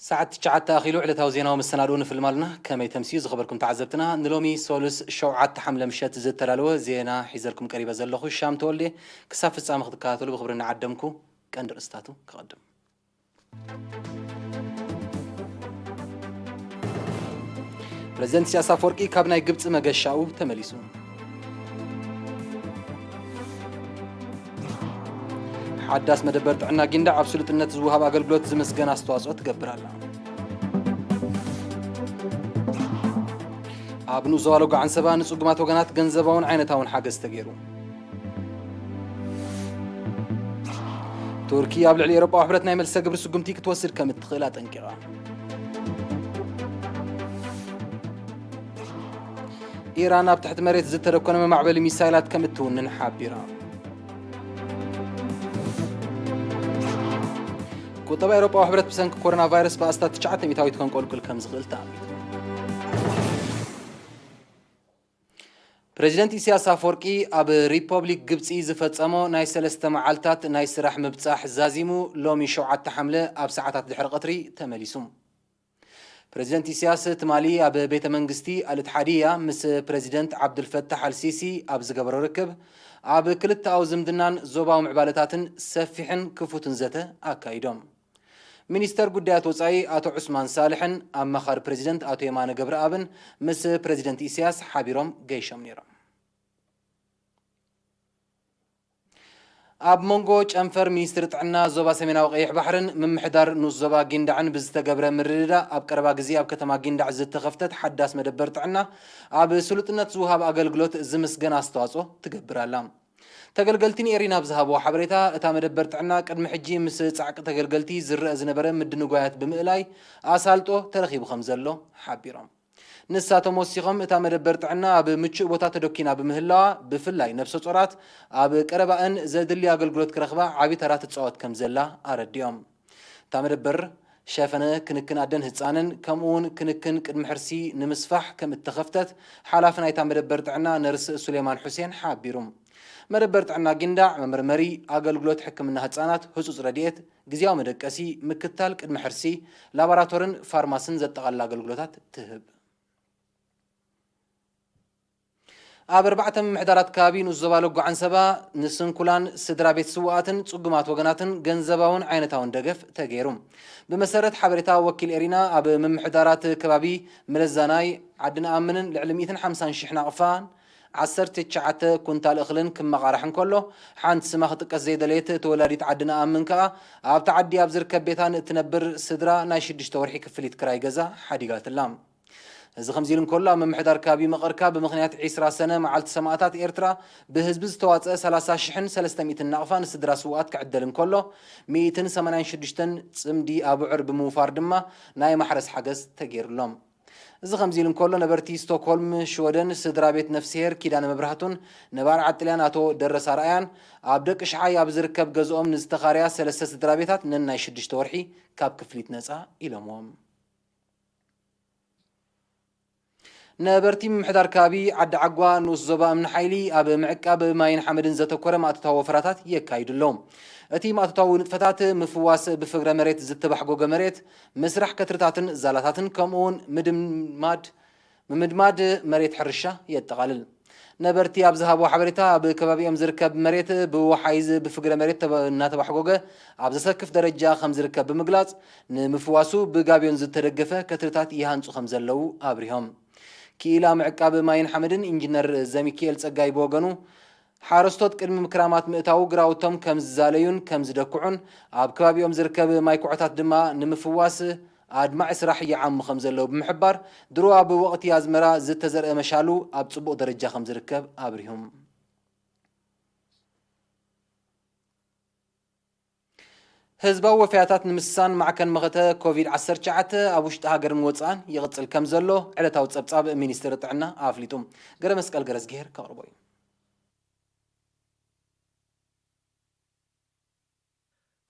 ሰዓት ትሽዓተ ኣኺሉ ዕለታዊ ዜናዊ መሰናድኦ ንፍልም ኣለና። ከመይ ተምስዩ ዝኸበርኩም ተዓዘብትና? ንሎሚ ሶሉስ ሸውዓተ ሓምለ ምሸት ዝተዳለወ ዜና ሒዘልኩም ቀሪበ ዘለኹ ሻም ተወልደ። ክሳብ ፍጻመ ክትከታተሉ ብኽብሪ እናዓደምኩ ቀንዲ ርእስታቱ ክቐድም። ፕረዚደንት ኢሳያስ ኣፈወርቂ ካብ ናይ ግብጺ መገሻኡ ተመሊሱ። ሓዳስ መደበር ጥዕና ጊንዳዕ ኣብ ስሉጥነት ዝወሃብ ኣገልግሎት ዝምስገን ኣስተዋጽኦ ትገብር ኣላ። ኣብ ንኡስ ዞባ ሎጎ ዓንሰባ ንጽጉማት ወገናት ገንዘባውን ዓይነታውን ሓገዝ ተገይሩ። ቱርኪ ኣብ ልዕሊ ኤውሮጳዊ ሕብረት ናይ መልሰ ግብሪ ስጉምቲ ክትወስድ ከም እትኽእል ኣጠንቂቓ። ኢራን ኣብ ትሕቲ መሬት ዝተደኮነ መማዕበሊ ሚሳይላት ከም እትውንን ሓቢራ። ቁጠባ ኤውሮጳዊ ሕብረት ብሰንኪ ኮሮና ቫይረስ ብኣስታት ትሽዓተ ሚእታዊት ከንቆልቁል ከም ዝኽእል ተኣሚኑ። ፕረዚደንት ኢሳያስ ኣፈወርቂ ኣብ ሪፐብሊክ ግብጺ ዝፈጸሞ ናይ ሰለስተ መዓልታት ናይ ስራሕ ምብጻሕ ዛዚሙ፣ ሎሚ ሸውዓተ ሓምለ ኣብ ሰዓታት ድሕሪ ቀትሪ ተመሊሱ። ፕረዚደንት ኢሳያስ ትማሊ ኣብ ቤተ መንግስቲ ኣልእትሓድያ ምስ ፕረዚደንት ዓብዱልፈታሕ ኣልሲሲ ኣብ ዝገበሮ ርክብ፣ ኣብ ክልተኣዊ ዝምድናን ዞባዊ ምዕባለታትን ሰፊሕን ክፉትን ዘተ ኣካይዶም። ሚኒስተር ጉዳያት ወጻኢ ኣቶ ዑስማን ሳልሕን ኣማኻሪ ፕረዚደንት ኣቶ የማነ ገብረኣብን ምስ ፕረዚደንት ኢሳያስ ሓቢሮም ገይሾም ነይሮም። ኣብ መንጎ ጨንፈር ሚኒስትሪ ጥዕና ዞባ ሰሜናዊ ቀይሕ ባሕርን ምምሕዳር ንኡስ ዞባ ጊንዳዕን ብዝተገብረ ምርድዳእ፣ ኣብ ቀረባ ግዜ ኣብ ከተማ ጊንዳዕ ዝተኸፍተት ሓዳስ መደበር ጥዕና ኣብ ስሉጥነት ዝወሃብ ኣገልግሎት ዝምስገን ኣስተዋጽኦ ትገብር ኣላ። ተገልገልቲ ንኤሪና ኣብ ዝሃብዎ ሓበሬታ፣ እታ መደበር ጥዕና ቅድሚ ሕጂ ምስ ጻዕቂ ተገልገልቲ ዝረአ ዝነበረ ምድንጓያት ብምእላይ ኣሳልጦ ተረኺቡ ከም ዘሎ ሓቢሮም። ንሳቶም ወሲኾም፣ እታ መደበር ጥዕና ኣብ ምቹእ ቦታ ተደኪና ብምህላዋ፣ ብፍላይ ነብሰ ጾራት ኣብ ቀረባእን ዘድሊ ኣገልግሎት ክረኽባ ዓቢ ተራ ትጻወት ከም ዘላ ኣረዲኦም። እታ መደበር ሸፈነ፣ ክንክን ኣደን ህጻንን ከምኡ እውን ክንክን ቅድሚ ሕርሲ ንምስፋሕ ከም እተኸፍተት ሓላፊ ናይታ መደበር ጥዕና ነርስ ሱሌማን ሑሴን ሓቢሩ። መደበር ጥዕና ጊንዳዕ መመርመሪ፣ ኣገልግሎት ሕክምና ህጻናት፣ ህጹጽ ረድኤት፣ ግዝያዊ መደቀሲ፣ ምክታል ቅድሚ ሕርሲ፣ ላቦራቶርን ፋርማስን ዘጠቓልል ኣገልግሎታት ትህብ። ኣብ ኣርባዕተ ምምሕዳራት ከባቢ ንኡስ ዞባ ሎጎ ዓንሰባ ንስንኩላን ስድራ ቤት ስውኣትን ጽጉማት ወገናትን ገንዘባውን ዓይነታውን ደገፍ ተገይሩ። ብመሰረት ሓበሬታ ወኪል ኤሪና፣ ኣብ ምምሕዳራት ከባቢ መለዛናይ፣ ዓዲ ነኣምንን ልዕሊ ሚእትን ሓምሳን ሽሕ ናቕፋን ዓሰርተ ትሽዓተ ኩንታል እኽልን ክመቓራሕ እንከሎ፣ ሓንቲ ስማ ክጥቀስ ዘይደለየት ተወላዲት ዓዲ ነኣምን ከኣ ኣብቲ ዓዲ ኣብ ዝርከብ ቤታን እትነብር ስድራ ናይ ሽዱሽተ ወርሒ ክፍሊት ክራይ ገዛ ሓዲጋትላ። እዚ ከምዚ ኢሉ እንከሎ፣ ኣብ ምምሕዳር ከባቢ መቐርካ ብምኽንያት ዒስራ ሰነ መዓልቲ ሰማእታት ኤርትራ ብህዝቢ ዝተዋጽአ ሰላሳ ሽሕን ሰለስተ ሚእትን ናቕፋ ንስድራ ስውኣት ክዕደል እንከሎ፣ ሚእትን ሰማንያን ሽዱሽተን ጽምዲ ኣቡዕር ብምውፋር ድማ ናይ ማሕረስ ሓገዝ ተገይሩሎም። እዚ ከምዚ ኢሉ እንከሎ፣ ነበርቲ ስቶክሆልም ሽወደን ስድራ ቤት ነፍስሄር ኪዳነ መብራህቱን ነባር ዓጥልያን ኣቶ ደረሳ ርኣያን ኣብ ደቂ ሽሓይ ኣብ ዝርከብ ገዝኦም ንዝተኻርያ ሰለስተ ስድራ ቤታት ነናይ ሽዱሽተ ወርሒ ካብ ክፍሊት ነጻ ኢሎምዎም። ነበርቲ ምምሕዳር ከባቢ ዓዲ ዓጓ ንኡስ ዞባ እምኒ ሓይሊ ኣብ ምዕቃብ ማይን ሓመድን ዘተኮረ ማእቶታዊ ወፈራታት የካይዱ ኣለዉ። እቲ ማእቶታዊ ንጥፈታት ምፍዋስ ብፍግረ መሬት ዝተባሕጎገ መሬት፣ ምስራሕ ከትርታትን ዛላታትን ከምኡ እውን ምድማድ፣ ምምድማድ መሬት ሕርሻ የጠቓልል። ነበርቲ ኣብ ዝሃብዎ ሓበሬታ፣ ኣብ ከባቢኦም ዝርከብ መሬት ብወሓይዝ ብፍግረ መሬት ተባ-፣ እናተባሕጎገ ኣብ ዘሰክፍ ደረጃ ከም ዝርከብ ብምግላጽ፣ ንምፍዋሱ ብጋብዮን ዝተደገፈ ከትርታት ይሃንጹ ከም ዘለዉ ኣብሪሆም። ክኢላ ምዕቃብ ማይን ሓመድን ኢንጂነር ዘሚኪኤል ጸጋይ ብወገኑ፣ ሓረስቶት ቅድሚ ክራማት ምእታዉ ግራውቶም ከም ዝዛለዩን ከም ዝደኩዑን፣ ኣብ ከባቢኦም ዝርከብ ማይ ኩዖታት ድማ ንምፍዋስ ኣድማዒ ስራሕ ይዓሙ ከም ዘለዉ ብምሕባር፣ ድሮ ኣብ ወቕቲ ኣዝመራ ዝተዘርአ መሻሉ ኣብ ጽቡቕ ደረጃ ከም ዝርከብ ኣብሪሁም። ህዝባዊ ወፈያታት ንምስሳን ማዕከን መኸተ ኮቪድ ዓሰርተ ትሽዓተ ኣብ ውሽጢ ሃገርን ወጻእን ይቕጽል ከም ዘሎ ዕለታዊ ጸብጻብ ሚኒስትሪ ጥዕና ኣፍሊጡ። ገረ መስቀል ገረዝግሄር ከቕርቦ እዩ።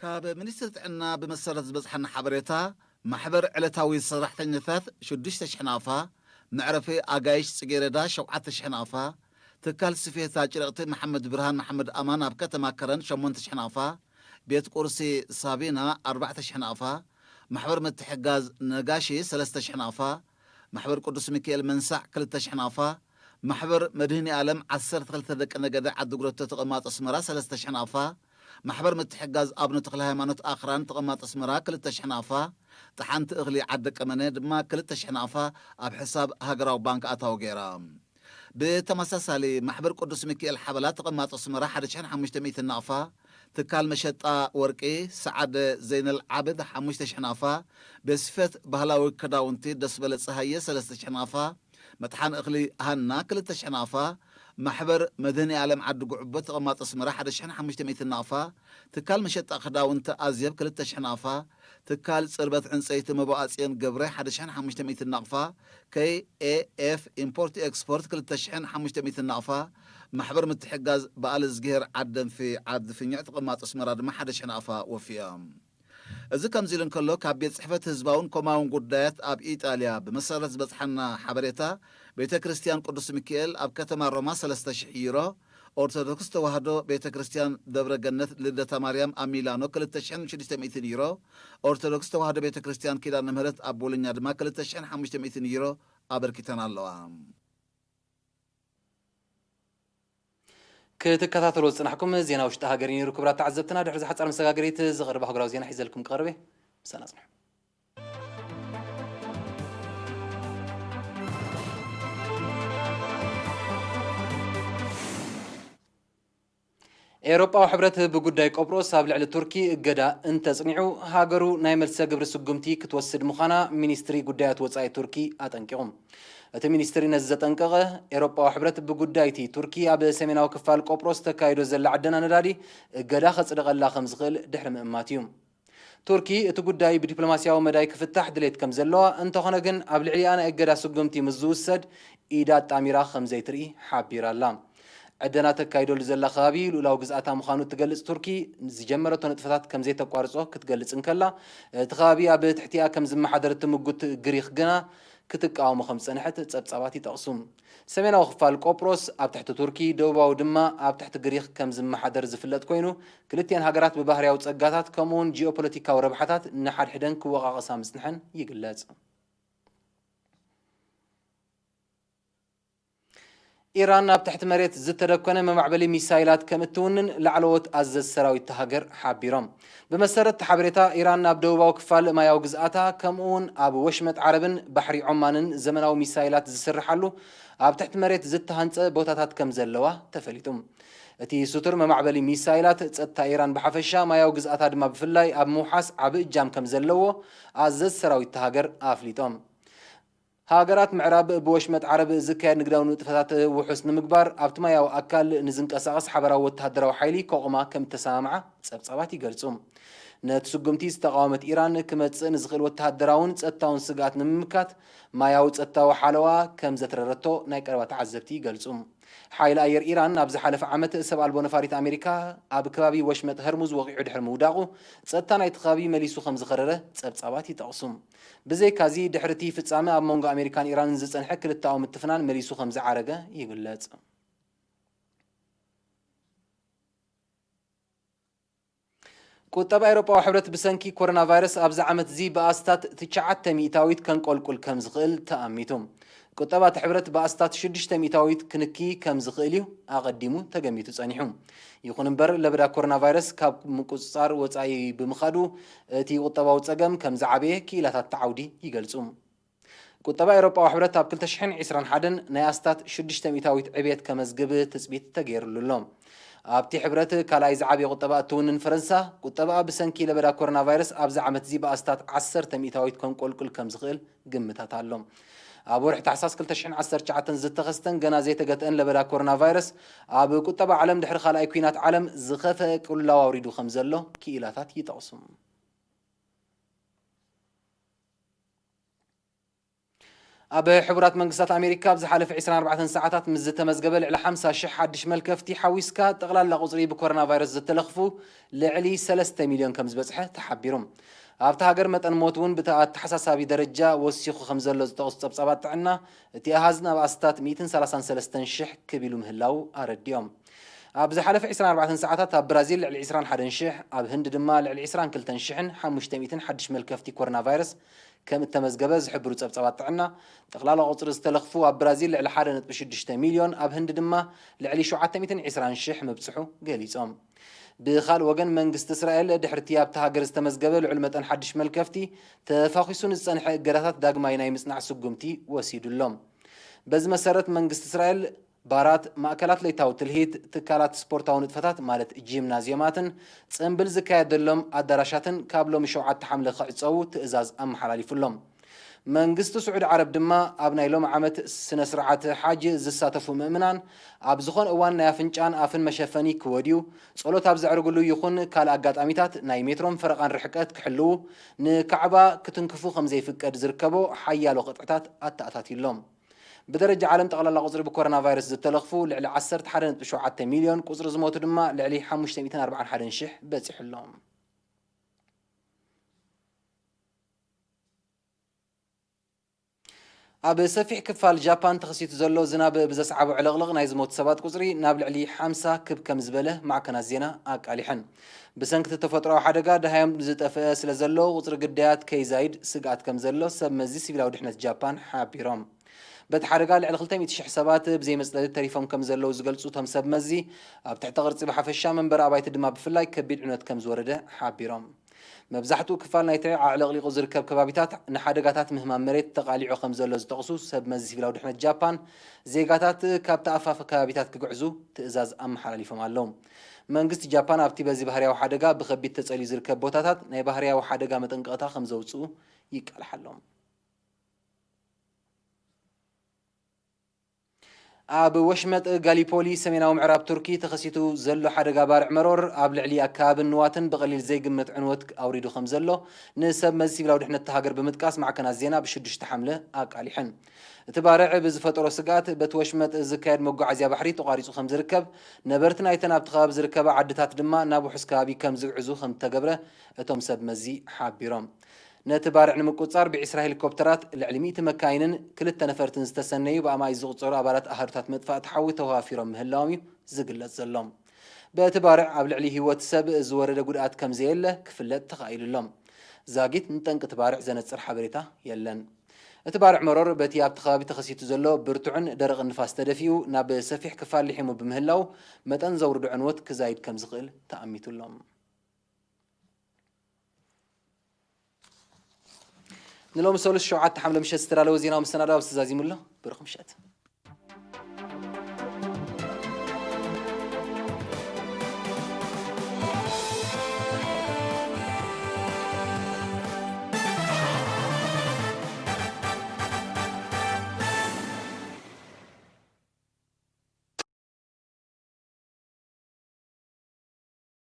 ካብ ሚኒስትሪ ጥዕና ብመሰረት ዝበጽሓና ሓበሬታ፣ ማሕበር ዕለታዊ ሰራሕተኛታት ሽዱሽተ ሽሕ ናቕፋ፣ መዕረፊ ኣጋይሽ ጽጌረዳ ሸውዓተ ሽሕ ናቕፋ፣ ትካል ስፌታ ጭርቕቲ መሓመድ ብርሃን መሓመድ ኣማን ኣብ ከተማ ከረን ሸሞንተ ሽሕ ናቕፋ፣ ቤት ቁርሲ ሳቢና ኣርባዕተ ሽሕ ናቕፋ፣ ማሕበር ምትሕጋዝ ነጋሺ ሰለስተ ሽሕ ናቕፋ፣ ማሕበር ቅዱስ ሚካኤል መንሳዕ ክልተ ሽሕ ናቕፋ፣ ማሕበር መድህኒ ዓለም ዓሰርተ ክልተ ደቂ ነገደ ዓዲ ጉረቶ ተቐማጦ ኣስመራ ሰለስተ ሽሕ ናቕፋ፣ ማሕበር ምትሕጋዝ ኣቡነ ተክለ ሃይማኖት ኣኽራን ተቐማጦ ኣስመራ ክልተ ሽሕ ናቕፋ፣ ጠሓንቲ እኽሊ ዓዲ ቀመነ ድማ ክልተ ሽሕ ናቕፋ ኣብ ሕሳብ ሃገራዊ ባንክ ኣታዊ ገይራ። ብተመሳሳሊ ማሕበር ቅዱስ ሚካኤል ሓበላ ተቐማጦ ኣስመራ ሓደ ሽሕን ሓሙሽተ ሚእትን ናቕፋ፣ ትካል መሸጣ ወርቂ ሰዓደ ዘይነል ዓብድ ሓሙሽተ ሽሕ ናቕፋ፣ ቤት ጽሕፈት ባህላዊ ክዳውንቲ ደስበለ ጸሃየ ሰለስተ ሽሕ ናቕፋ፣ መጥሓን እኽሊ ሃና ክልተ ሽሕ ናቕፋ፣ ማሕበር መድህኒ ዓለም ዓዲ ጉዕቦ ተቐማጦ ኣስመራ ሓደ ሽሕን ሓሙሽተ ሚእትን ናቕፋ፣ ትካል መሸጣ ክዳውንቲ ኣዜብ ክልተ ሽሕ ናቕፋ፣ ትካል ጽርበት ዕንጸይቲ መባኣጽዮን ገብረ ሓደ ሽሕን ሓሙሽተ ሚእትን ናቕፋ፣ ኬኤኤፍ ኢምፖርት ኤክስፖርት ክልተ ሽሕን ሓሙሽተ ሚእትን ናቕፋ፣ ማሕበር ምትሕጋዝ በዓል እዝግሄር ዓደንፊ ዓዲ ፍኝዕ ተቐማጦ ኣስመራ ድማ ሓደ ሽሕ ናቕፋ ወፊዮም። እዚ ከምዚ ኢሉ እንከሎ፣ ካብ ቤት ጽሕፈት ህዝባውን ኮማውን ጉዳያት ኣብ ኢጣልያ ብመሰረት ዝበጽሓና ሓበሬታ፣ ቤተ ክርስቲያን ቅዱስ ሚካኤል ኣብ ከተማ ሮማ ሰለስተ ሽሕ ዩሮ፣ ኦርቶዶክስ ተዋህዶ ቤተ ክርስቲያን ደብረ ገነት ልደታ ማርያም ኣብ ሚላኖ ክልተ ሽሕን ሽዱሽተ ሚእትን ዩሮ፣ ኦርቶዶክስ ተዋህዶ ቤተ ክርስቲያን ኪዳነ ምህረት ኣብ ቦሎኛ ድማ ክልተ ሽሕን ሓሙሽተ ሚእትን ዩሮ ኣበርኪተን ኣለዋ። ክትከታተልዎ ዝጽናሕኩም ዜና ውሽጢ ሃገር እዩ ነይሩ። ክቡራት ተዓዘብትና፣ ድሕሪ እዚ ሓጻር መሰጋገሪት ዝቐርብ ኣህጉራዊ ዜና ሒዘልኩም ክቐርብ እየ። ምሳና ጽንሑ። ኤውሮጳዊ ሕብረት ብጉዳይ ቆጵሮስ ኣብ ልዕሊ ቱርኪ እገዳ እንተጽኒዑ፣ ሃገሩ ናይ መልሰ ግብሪ ስጉምቲ ክትወስድ ምዃና ሚኒስትሪ ጉዳያት ወጻኢ ቱርኪ ኣጠንቂቑ። እቲ ሚኒስትሪ ነዚ ዘጠንቀቐ፣ ኤውሮጳዊ ሕብረት ብጉዳይቲ ቱርኪ ኣብ ሰሜናዊ ክፋል ቆጵሮስ ተካይዶ ዘላ ዕደና ነዳዲ እገዳ ከጽድቐላ ከም ዝኽእል ድሕሪ ምእማት እዩ። ቱርኪ እቲ ጉዳይ ብዲፕሎማስያዊ መዳይ ክፍታሕ ድሌት ከም ዘለዋ፣ እንተኾነ ግን ኣብ ልዕሊኣ ናይ እገዳ ስጉምቲ ምስ ዝውሰድ ኢዳ ኣጣሚራ ከም ዘይትርኢ ሓቢራ ኣላ። ዕደና ተካይደሉ ዘላ ከባቢ ልኡላዊ ግዝኣታ ምዃኑ እትገልጽ ቱርኪ፣ ዝጀመረቶ ንጥፈታት ከም ዘይተቋርጾ ክትገልጽ እንከላ፣ እቲ ከባቢ ኣብ ትሕቲኣ ከም ዝመሓደር እትምጉት ግሪኽ ግና ክትቃወሞ ከም ዝጸንሐት ጸብጻባት ይጠቕሱ። ሰሜናዊ ክፋል ቆጵሮስ ኣብ ትሕቲ ቱርኪ፣ ደቡባዊ ድማ ኣብ ትሕቲ ግሪኽ ከም ዝመሓደር ዝፍለጥ ኮይኑ፣ ክልቲኣን ሃገራት ብባህርያዊ ጸጋታት ከምኡውን ጂኦፖለቲካዊ ረብሓታት ንሓድሕደን ክወቓቐሳ ምጽንሐን ይግለጽ። ኢራን ኣብ ትሕቲ መሬት ዝተደኮነ መማዕበሊ ሚሳይላት ከም እትውንን ላዕለዎት ኣዘዝቲ ሰራዊት እታ ሃገር ሓቢሮም። ብመሰረት እቲ ሓበሬታ፣ ኢራን ኣብ ደቡባዊ ክፋል ማያዊ ግዝኣታ፣ ከምኡውን ኣብ ወሽመጥ ዓረብን ባሕሪ ዖማንን ዘመናዊ ሚሳይላት ዝስርሓሉ ኣብ ትሕቲ መሬት ዝተሃንጸ ቦታታት ከም ዘለዋ ተፈሊጡ። እቲ ስቱር መማዕበሊ ሚሳይላት፣ ጸጥታ ኢራን ብሓፈሻ፣ ማያዊ ግዝኣታ ድማ ብፍላይ ኣብ ምውሓስ ዓቢ እጃም ከም ዘለዎ ኣዘዝቲ ሰራዊት እታ ሃገር ኣፍሊጦም። ሃገራት ምዕራብ ብወሽመጥ ዓረብ ዝካየድ ንግዳዊ ንጥፈታት ውሑስ ንምግባር ኣብቲ ማያዊ ኣካል ንዝንቀሳቐስ ሓበራዊ ወተሃደራዊ ሓይሊ ከቑማ ከም እተሰማምዓ ጸብጻባት ይገልጹ። ነቲ ስጉምቲ ዝተቓወመት ኢራን ክመጽእ ንዝኽእል ወተሃደራውን ጸጥታውን ስግኣት ንምምካት ማያዊ ጸጥታዊ ሓለዋ ከም ዘትረረቶ ናይ ቀረባ ተዓዘብቲ ይገልጹ። ሓይሊ ኣየር ኢራን ኣብ ዝሓለፈ ዓመት ሰብ ኣልቦ ነፋሪት ኣሜሪካ ኣብ ከባቢ ወሽመጥ ሀርሙዝ ወቒዑ ድሕሪ ምውዳቑ፣ ጸጥታ ናይቲ ከባቢ መሊሱ ከም ዝኸረረ ጸብጻባት ይጠቕሱ። ብዘይካዚ፣ ድሕሪ እቲ ፍጻመ ኣብ መንጎ ኣሜሪካን ኢራንን ዝጸንሐ ክልተኣዊ ምትፍናን መሊሱ ከም ዝዓረገ ይግለጽ። ቁጠባ ኤውሮጳዊ ሕብረት ብሰንኪ ኮሮና ቫይረስ ኣብዚ ዓመት እዚ ብኣስታት ትሽዓተ ሚእታዊት ከንቆልቁል ከም ዝኽእል ተኣሚቱ። ቁጠባ እቲ ሕብረት ብኣስታት ሽዱሽተ ሚእታዊት ክንኪ ከም ዝኽእል እዩ ኣቐዲሙ ተገሚቱ ጸኒሑ። ይኹን እምበር፣ ለበዳ ኮሮና ቫይረስ ካብ ምቁጽጻር ወጻኢ ብምኻዱ፣ እቲ ቁጠባዊ ጸገም ከም ዝዓበየ ክኢላታት እቲ ዓውዲ ይገልጹ። ቁጠባ ኤውሮጳዊ ሕብረት ኣብ ክልተ ሽሕን ዕስራን ሓደን ናይ ኣስታት ሽዱሽተ ሚእታዊት ዕብየት ከመዝግብ ትጽቢት ተገይሩሉ ኣሎ። ኣብቲ ሕብረት ካልኣይ ዝዓበየ ቁጠባ እትውንን ፈረንሳ፣ ቁጠባኣ ብሰንኪ ለበዳ ኮሮና ቫይረስ ኣብዚ ዓመት እዚ ብኣስታት ዓሰርተ ሚእታዊት ከንቆልቁል ከም ዝኽእል ግምታት ኣሎ። ኣብ ወርሒ ታሕሳስ ክልተ ሽሕን ዓሰርተ ትሽዓተን ዝተኸስተን ገና ዘይተገትአን ለበዳ ኮሮና ቫይረስ፣ ኣብ ቁጠባ ዓለም ድሕሪ ካልኣይ ኲናት ዓለም ዝኸፍአ ቅልውላው ኣውሪዱ ከም ዘሎ ክኢላታት ይጠቕሱ። ኣብ ሕቡራት መንግስታት ኣሜሪካ ኣብ ዝሓለፈ ዕስራን ኣርባዕተን ሰዓታት ምስ ዝተመዝገበ ልዕሊ ሓምሳ ሽሕ ሓድሽ መልከፍቲ ሓዊስካ፣ ጠቕላላ ቁጽሪ ብኮሮና ቫይረስ ዝተለኽፉ ልዕሊ ሰለስተ ሚልዮን ከም ዝበጽሐ ተሓቢሩ። ኣብታ ሃገር መጠን ሞት እውን ብተኣተሓሳሳቢ ደረጃ ወሲኹ ከም ዘሎ ዝጠቕሱ ጸብጻባት ጥዕና፣ እቲ ኣሃዝ ናብ ኣስታት ሚእትን ሰላሳን ሰለስተን ሽሕ ክብ ኢሉ ምህላው ኣረዲኦም። ኣብ ዝሓለፈ ዕስራን ኣርባዕተን ሰዓታት ኣብ ብራዚል ልዕሊ ዕስራን ሓደን ሽሕ፣ ኣብ ህንዲ ድማ ልዕሊ ዕስራን ክልተን ሽሕን ሓሙሽተ ሚእትን ሓድሽ መልከፍቲ ኮሮና ቫይረስ ከም እተመዝገበ ዝሕብሩ ጸብጻባት ጥዕና፣ ጠቕላላ ቁጽሪ ዝተለኽፉ ኣብ ብራዚል ልዕሊ ሓደ ነጥቢ ሽዱሽተ ሚልዮን፣ ኣብ ህንዲ ድማ ልዕሊ ሸውዓተ ሚእትን ዕስራን ሽሕ ምብጽሑ ገሊጾም። ብኻልእ ወገን፣ መንግስቲ እስራኤል ድሕርቲ ኣብታ ሃገር ዝተመዝገበ ልዑል መጠን ሓድሽ መልከፍቲ፣ ተፋኺሱ ንዝጸንሐ እገዳታት ዳግማይ ናይ ምጽናዕ ስጉምቲ ወሲዱ ኣሎ። በዚ መሰረት፣ መንግስቲ እስራኤል ባራት፣ ማእከላት ለይታዊ ትልሂት፣ ትካላት ስፖርታዊ ንጥፈታት ማለት ጂምናዝዮማትን ጽምብል ዝካየደሎም ኣዳራሻትን ካብ ሎሚ ሸውዓተ ሓምለ ክዕጸዉ ትእዛዝ ኣመሓላሊፉሎም። መንግስቲ ስዑዲ ዓረብ ድማ ኣብ ናይ ሎም ዓመት ስነ ስርዓት ሓጅ ዝሳተፉ ምእምናን ኣብ ዝኾነ እዋን ናይ ኣፍንጫን ኣፍን መሸፈኒ ክወድዩ፣ ጸሎት ኣብ ዘዕርግሉ ይኹን ካልእ ኣጋጣሚታት ናይ ሜትሮን ፈረቓን ርሕቀት ክሕልዉ፣ ንካዕባ ክትንክፉ ከም ዘይፍቀድ ዝርከቦ ሓያሎ ቅጥዕታት ኣተኣታትዩሎም። ብደረጃ ዓለም ጠቕላላ ቁጽሪ ብኮሮና ቫይረስ ዝተለኽፉ ልዕሊ ዓሰርተ ሓደ ነጥቢ ሸውዓተ ሚልዮን፣ ቁጽሪ ዝሞቱ ድማ ልዕሊ ሓሙሽተ ሚእትን ኣርባዓን ሓደን ሽሕ በጺሑ ኣሎ። ኣብ ሰፊሕ ክፋል ጃፓን ተኸሲቱ ዘሎ ዝናብ ብዘስዓቦ ዕልቕልቕ ናይ ዝሞቱ ሰባት ቁጽሪ ናብ ልዕሊ ሓምሳ ክብ ከም ዝበለ ማዕከናት ዜና ኣቃሊሐን። ብሰንኪ እቲ ተፈጥሮኣዊ ሓደጋ ደሃዮም ዝጠፍአ ስለ ዘሎ፣ ቁጽሪ ግዳያት ከይዛይድ ስግኣት ከም ዘሎ ሰብ መዚ ሲቪላዊ ድሕነት ጃፓን ሓቢሮም። በቲ ሓደጋ ልዕሊ ክልተ ሚእቲ ሽሕ ሰባት ብዘይ መጽለሊ ተሪፎም ከም ዘለዉ ዝገልጹ እቶም ሰብ መዚ፣ ኣብ ትሕተ ቅርጺ ብሓፈሻ መንበሪ ኣባይቲ ድማ ብፍላይ ከቢድ ዕንወት ከም ዝወረደ ሓቢሮም። መብዛሕትኡ ክፋል ናይቲ ኣዕለቕሊቑ ዝርከብ ከባቢታት ንሓደጋታት ምህማም መሬት ተቓሊዑ ከም ዘሎ ዝጠቕሱ ሰብ መዚ ሲቪላዊ ድሕነት ጃፓን፣ ዜጋታት ካብ ተኣፋፊ ከባቢታት ክግዕዙ ትእዛዝ ኣመሓላሊፎም ኣለዉ። መንግስቲ ጃፓን ኣብቲ በዚ ባህርያዊ ሓደጋ ብኸቢድ ተጸልዩ ዝርከብ ቦታታት ናይ ባህርያዊ ሓደጋ መጠንቀቕታ ከም ዘውጽኡ ይቃልሓሎም። ኣብ ወሽመጥ ጋሊፖሊ ሰሜናዊ ምዕራብ ቱርኪ ተኸሲቱ ዘሎ ሓደጋ ባርዕ መሮር ኣብ ልዕሊ ኣከባብን ንዋትን ብቐሊል ዘይግመት ዕንወት ኣውሪዱ ከም ዘሎ ንሰብ መዚ ሲቪላዊ ድሕነት እታ ሃገር ብምጥቃስ ማዕከናት ዜና ብሽዱሽተ ሓምለ ኣቃሊሐን። እቲ ባርዕ ብዝፈጠሮ ስግኣት በቲ ወሽመጥ ዝካየድ መጓዓዝያ ባሕሪ ተቋሪጹ ከም ዝርከብ፣ ነበርቲ ናይተን ኣብቲ ከባቢ ዝርከባ ዓድታት ድማ ናብ ውሑስ ከባቢ ከም ዝግዕዙ ከም እተገብረ እቶም ሰብ መዚ ሓቢሮም። ነቲ ባርዕ ንምቁጽጻር ብዒስራ ሄሊኮፕተራት፣ ልዕሊ ሚእቲ መካይንን ክልተ ነፈርትን ዝተሰነዩ ብኣማኢት ዝቑጸሩ ኣባላት ኣሃዱታት መጥፋእቲ ሓዊ ተዋፊሮም ምህላዎም እዩ ዝግለጽ ዘሎ። በቲ ባርዕ ኣብ ልዕሊ ህይወት ሰብ ዝወረደ ጉድኣት ከም ዘየለ ክፍለጥ ተኻኢሉ ኣሎ። ዛጊት ንጠንቂ እቲ ባርዕ ዘነጽር ሓበሬታ የለን። እቲ ባርዕ መሮር በቲ ኣብቲ ከባቢ ተኸሲቱ ዘሎ ብርቱዕን ደረቕን ንፋስ ተደፊኡ ናብ ሰፊሕ ክፋል ልሒሙ ብምህላው መጠን ዘውርዶ ዕንወት ክዛይድ ከም ዝኽእል ተኣሚቱ ኣሎ። ንሎሚ ሰሉስ ሸውዓተ ሓምለ ምሸት ዝተዳለወ ዜናዊ መሰናዶ ኣብዚ ተዛዚሙ ኣሎ። ብሩኽ ምሸት።